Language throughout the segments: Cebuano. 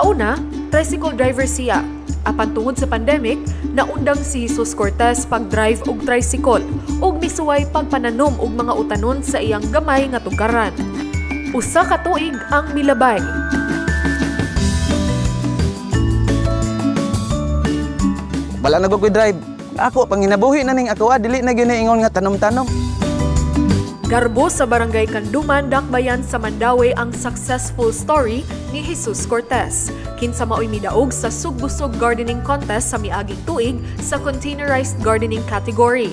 Sa una, tricycle driver siya. Apan tungod sa pandemic, naundang si Jesus Cortez pag-drive og tricycle ug misuway pagpananom og mga utanon sa iyang gamay nga tugaran. Usa ka tuig ang milabay. Wala na ko drive. Ako panginabuhi na ning ako, dili na gyud ingon nga tanom-tanom. Garbo sa Barangay Kanduman, Dakbayan sa Mandaue ang successful story ni Jesus Cortez. Kinsa maoy midaog sa Sugbusog Gardening Contest sa miaging tuig sa containerized gardening category.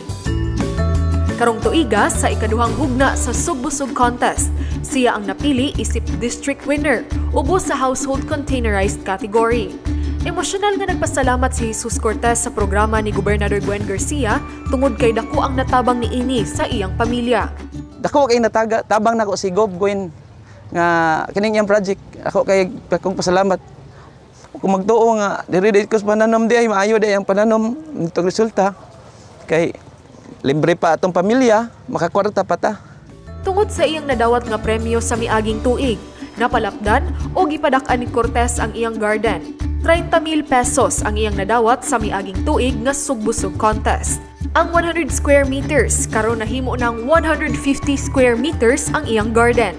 Karong tuiga sa ikaduhang hugna sa Sugbusog Contest, siya ang napili isip district winner ubos sa household containerized category. Emosyonal nga nagpasalamat si Jesus Cortez sa programa ni Gobernador Gwen Garcia tungod kay dako ang natabang niini sa iyang pamilya. Dako kay nataga, tabang nako si Gob Gwen nga kining iyang project. Ako kay akong pasalamat. Kung magtuo nga diri ko sa pananom di ay maayo di ang pananom nitong resulta kay libre pa atong pamilya, makakwarta pa ta. Tungod sa iyang nadawat nga premyo sa miaging tuig, napalapdan o gipadak-an ni Cortez ang iyang garden. 30,000 pesos ang iyang nadawat sa miaging tuig nga Sugbusog Contest. Ang 100 square meters, karon nahimo ng 150 square meters ang iyang garden.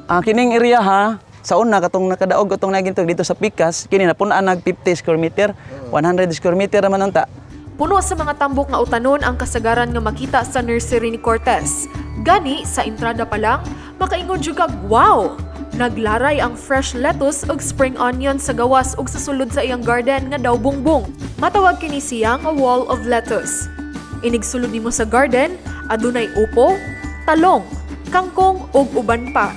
Ang kining area ha, sa una katong nakadaog katong nagintog dito sa Pikas, kini napun-an nag 50 square meter, 100 square meter naman unta. Puno sa mga tambok nga utanon ang kasagaran nga makita sa nursery ni Cortez. Gani sa entrada pa lang, makaingon jud kag wow! Naglaray ang fresh lettuce ug spring onion sa gawas ug sa sulod sa iyang garden nga daw bungbong. Matawag kini siya nga wall of lettuce. Inigsulod nimo sa garden, adunay upo, talong, kangkong ug uban pa.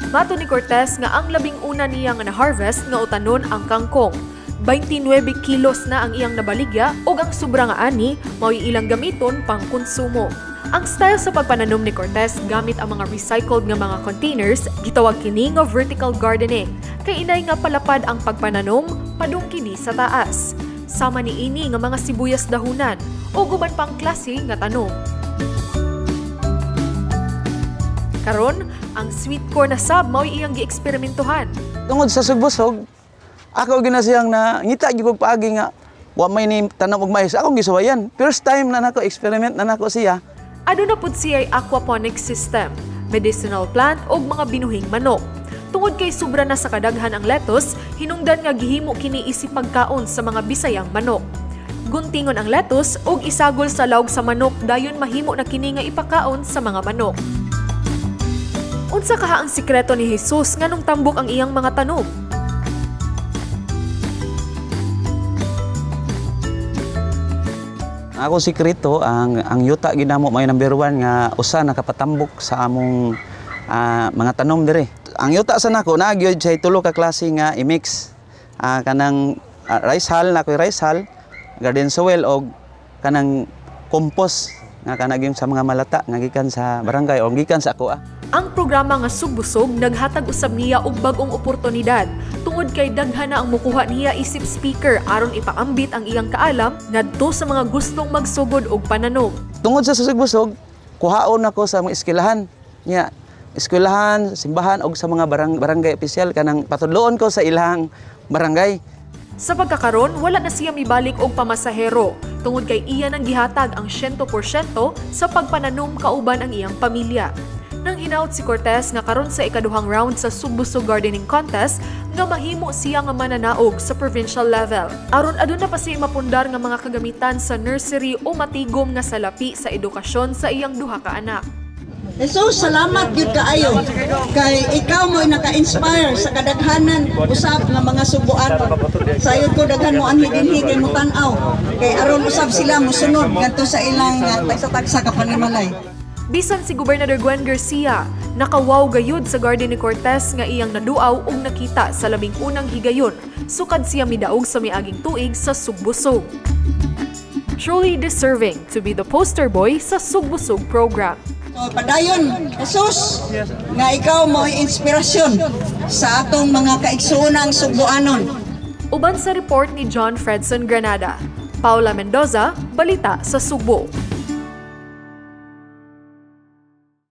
Mato ni Cortez nga ang labing una niya nga na-harvest nga utanon ang kangkong. 29 kilos na ang iyang nabaligya ug ang sobra nga ani mao'y ilang gamiton pang konsumo. Ang style sa pagpananom ni Cortez gamit ang mga recycled nga mga containers, gitawag kini nga vertical gardening, kay inay nga palapad ang pagpananom padung kini sa taas. Sama niini nga mga sibuyas dahunan ug uban pang klase nga tanom. Karon, ang sweet corn na sab mao'y iyang gieksperimentohan. Tungod sa Sugbusog, ako ginasiyang na ngita gyud kog paagi nga wa may ni tanom og mais, akong gisuwayan. First time na nako experiment na nako siya. Aduna pud siya'y aquaponics system, medicinal plant og mga binuhing manok. Tungod kay sobra na sa kadaghan ang lettuce, hinungdan nga gihimo kini isip pagkaon sa mga Bisayang manok. Guntingon ang lettuce og isagol sa lawg sa manok dayon mahimo na kini nga ipakaon sa mga manok. Unsa kaha ang sikreto ni Jesus nganong tambok ang iyang mga tanom? Ako sikreto ang yuta ginamo may number 1 nga usa nakapatambok sa among mga tanom dire. Ang yuta sa nako naa gyud say tulo ka klase nga i-mix. Kanang rice hull na koy rice hull, garden soil og kanang compost nga kanang sa mga malata nga gikan sa barangay o gikan sa ako. Ang programa nga Sugbusog naghatag usab niya og bag-ong oportunidad tungod kay daghan na ang mukuha niya isip speaker aron ipaambit ang iyang kaalam ngadto sa mga gustong magsugod og pananom. Tungod sa Sugbusog, kuhaon ako sa mga eskwelahan niya, eskwelahan, simbahan og sa mga barangay opisyal kanang patudloon ko sa ilang barangay. Sa pagkakaron, wala na siya mibalik og pamasahero tungod kay iya nang gihatag ang 100% sa pagpananom kauban ang iyang pamilya. Nang hinaut si Cortez nga karon sa ikaduhang round sa Sugbusog Gardening Contest nga mahimo siya nga mananaog sa provincial level. Aron aduna pa siya mapundar nga mga kagamitan sa nursery o matigom nga salapi sa edukasyon sa iyang duha ka anak. Jesus, salamat gyud kaayo kay ikaw mo'y naka-inspire sa kadaghanan usab nga mga Subuanon. Sayod ko daghan mo anhi dinhi kay motan-aw kay aron usab sila mosunod ngadto sa ilang tagsa-tagsa ka panimalay. Bisan si Gobernador Gwen Garcia, nakawaw gayud sa garden ni Cortez nga iyang naduaw ug nakita sa labing unang higayon, sukad siya midaog sa miaging tuig sa Sugbusog. Truly deserving to be the poster boy sa Sugbusog program. So, padayon, Jesus, nga ikaw mo'y inspirasyon sa atong mga kaigsuonang Sugbuanon. Uban sa report ni John Fredson Granada, Paula Mendoza, Balita sa Sugbo.